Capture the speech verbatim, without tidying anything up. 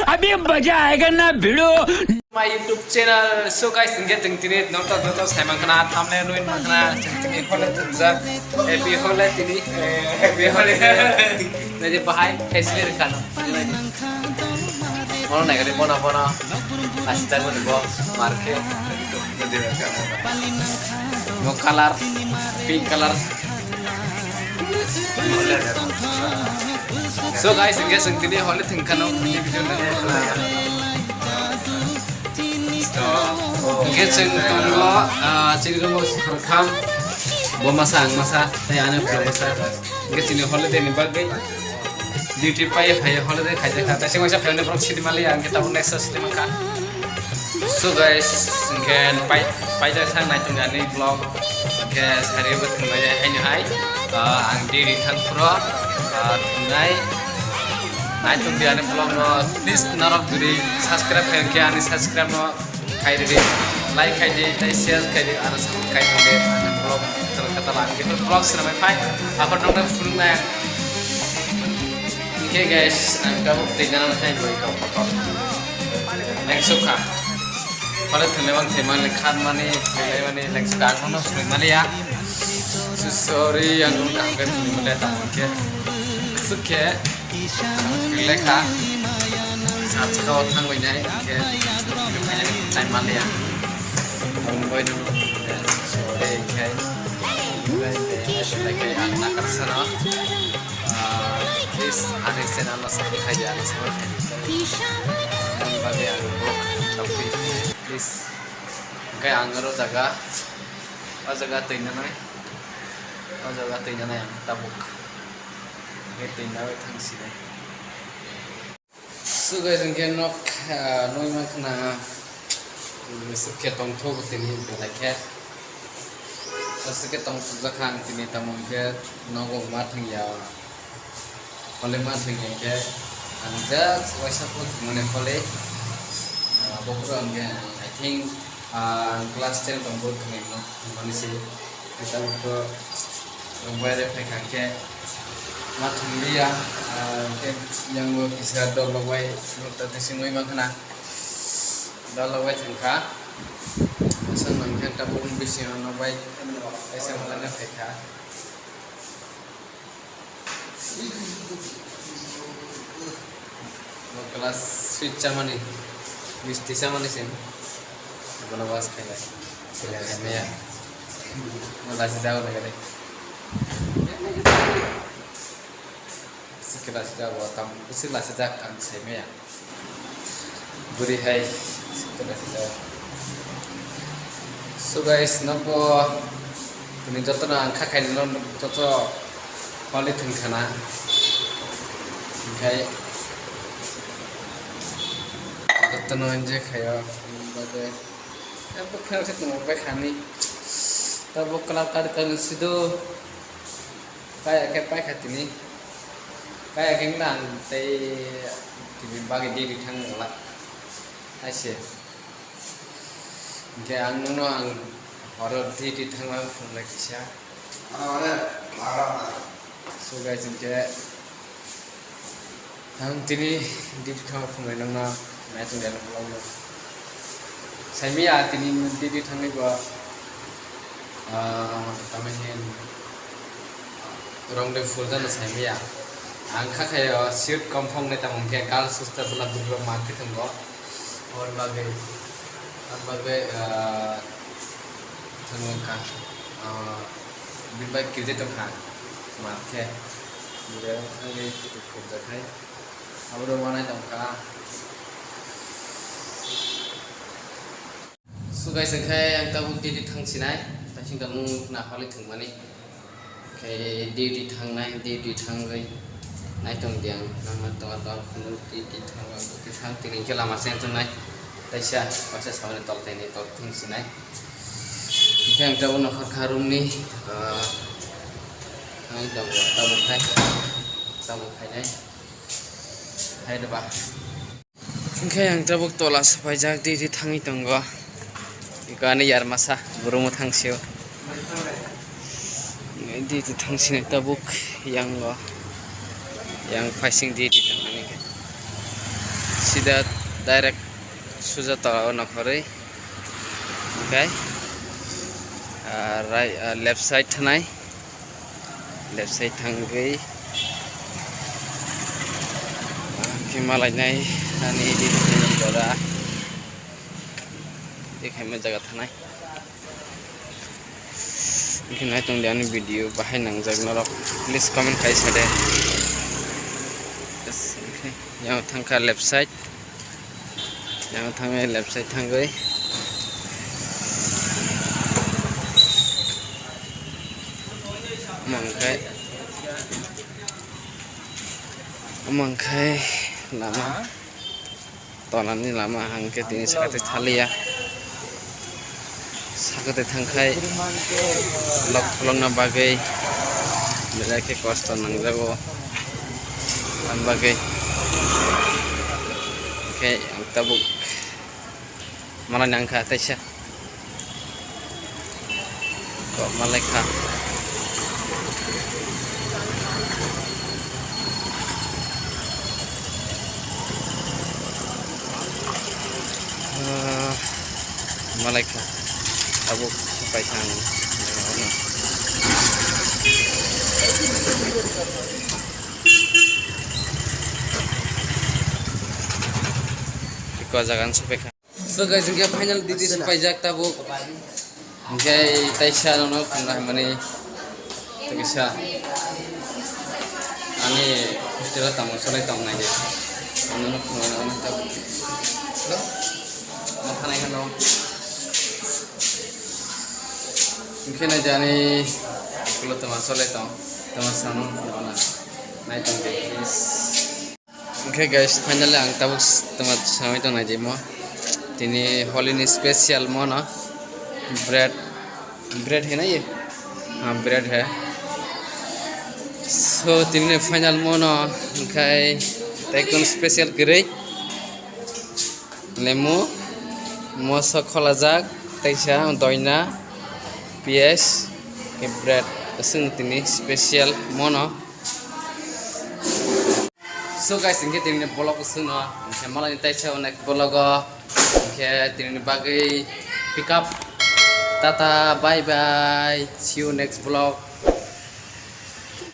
अभी मजा आएगा ना भिड़ो। My YouTube channel, so guys, hingke chwng tini norok joto sai mankha na, thumbnail nugwi mankha na, chwng tini hole thwngjak, happy hole tini, eh, happy hole. Nai je bahai, happy hole khano. Bono naikhe bono, bono. Asita bono bo, marke. Bo color, pink color. So guys, hingke chwng tini hole thwngkhano, hingke chwng tongo, ah, chini room o swkang tham, bo masa, ang masa, tei ani ulo masa. Hingke chini holiday ni bagwi duty pai phai holiday khaijak kha, tei se waisa phaiyani borok sidi mali, ang khe tabuk next o sidi mankha. So guys, hingke pai, paijak thang nai tongni ani vlog, hingke sari bo thwnglai hai, haino hai, ah, ang daily thang phuro, ah, thwngnai, nai tongdi ani vlog no, please norok jodi subscribe khai khe ani subscribe no khai ridi, like khai di, tei share khai di, aro subscribe khai di, ani vlog kata kata lang, gitu vlog swnamai phai, aphar nokno phunuknai ang. Hingke guys, ang tabuk twi jana thai boi kau kotor. Next sukha. Pale thwle mang thai mani khan mani, thwle mani next sukha ang no sui mani ya. So sorry, ang no kaham ke thwle mani ta mangke. Sukhe. Lekha. Sa chikao thang bai nai ke. Thai mani ya. Ang boi no. Sorry, ke. Like, like, ang nakar sana. Ah, please, ani channel no subscribe khai di, ani channel khai di. Ani bagwi ang vlog tongtwi, please. Hingke ang oro jaga, o jaga twi nanai, o jaga twi nanai ang tabuk. Hingke twi nawi thang sinai. So guys, hingke nok, ah, nui mankha na, mm, sukhe tongthok tini belai khe. Aswk khe tongthokjak kha ang tini, tamo hingke nogo ma thangya, hole ma thangya hingke ang just waisa phone thwngmani hole, ah, bokhoro hingke ang, I think, ah, class ten tongbo thwngmani se. Kisa bo baire phaikha khe ma thumliya, ah, khe yango kisa dol rok bai ta twi singwi mankha na, dol rok bai thangkha. Aswk mankhe tabuk bisingo nok bai kaisa mane phaikha. Bo class sweet chamani, misti chamani se. Bono was khainai. Khainai ya. Mo lasi jago na gare. Bisi class jago tam, bisi lasi jak ang sai maya. Bwrwi hai. So guys, nogo tini jotono ang kha khainai no joto holi thwng khana. Hingkhai jotono enjoy khaio, bagwi abo khe se tongmani bai khani. Tabuk club kari kari sido. Kaya khe paikha tini. Kaya khe wngkha ang tei tini bagwi duty thang nangla. Hai se. Hingkhe ang nono ang horo duty thangma phunuknai kisa. So guys, hingkhe ang tini duty thangma phunuknai nangna. Naitung ya nang vlog no. Saimaya tini duty thangwi bo, ah, tamani wrong day full jano saimaya. Ang kha khayo suit kom phong nai tamo hwnkhe girls hostel bwla bwrwi rok ma khe tongo. Aboni bagwi, aboni bagwi, ah, thangwi kha, ah, bini bai kirje tongkha ma khe. Bini bai thangwi kutuk khumjakhai. Abo rok wanai tongkha. So guys, hwnkhe ang tabuk duty thang sinai, taising tongmung na holi thwngmani. Khe duty thangnai, duty thangwi naitong di ang, nangma tonga tonga phunuk duty thangwi ang duty thang, tini hwnkhe lama se wngthang nai, taisa, waisa samani tol thaini tol thang sinai. Hwnkhe ang tabuk nokhor kha room ni, ah, thangwi tongo, tabuk khai, tabuk khainai, hai da ba. Hwnkhe ang tabuk tola swpaijak, duty thangwi tongo. Eko ani yar masa, boromo thangsio. Duty thangsinai tabuk yango. Yang phaising duty tangmani khe. Sida direct suja tola o nokhorwi, okay, ah, right, ah, left side thanai, left side thangwi, ah, khe malainai ani didi jora, tei khaima jaga thanai. Hwnkhe nai tongdi ani video bahai nangjak norok, please comment khai sade. Yang thangkha left side, yang thangwi left side thangwi. Omo hwnkhe, omo hwnkhe lama. Tolani lama hwnkhe tini sakatwi thaliya, sakatwi thangkhai lok kholokna bagwi belai khe kosto nangjago, ang bagwi hwnkhe ang tabuk malai nangkha teisa. Kok malaikha. Ah, malaikha. Tabuk paithang. Ko jagan sopaikha. So guys, hwnkhe final didi sopaijak tabuk. Hwnkhe taisa nono khumna hwnmani, tei kaisa ani hostel o tamo cholai tong nai de. Nono khumna hwnmani tabuk. Hello? Ano thanai hwno. Hwnkhe nai de ani school o tamo cholai tong, tamo sano khumna nai tong de, please. Hwnkhe guys, finally ang tabuk s-, tongma samai tong nai je mo. Tini holi ni special mo no bread, bread hai na ye? Ha, bread hai. So, tini final mo no, hwnkhe tei kun special kwrwi. Lemu, moso kholajak, taisa doina, piyaj, khe bread, aswk tini special mo no. So guys, hwnkhe tini vlog swngno, hwnkhe malai taisa next vlog o, hwnkhe tini bagwi pick up. Tata, bye bye, see you next vlog.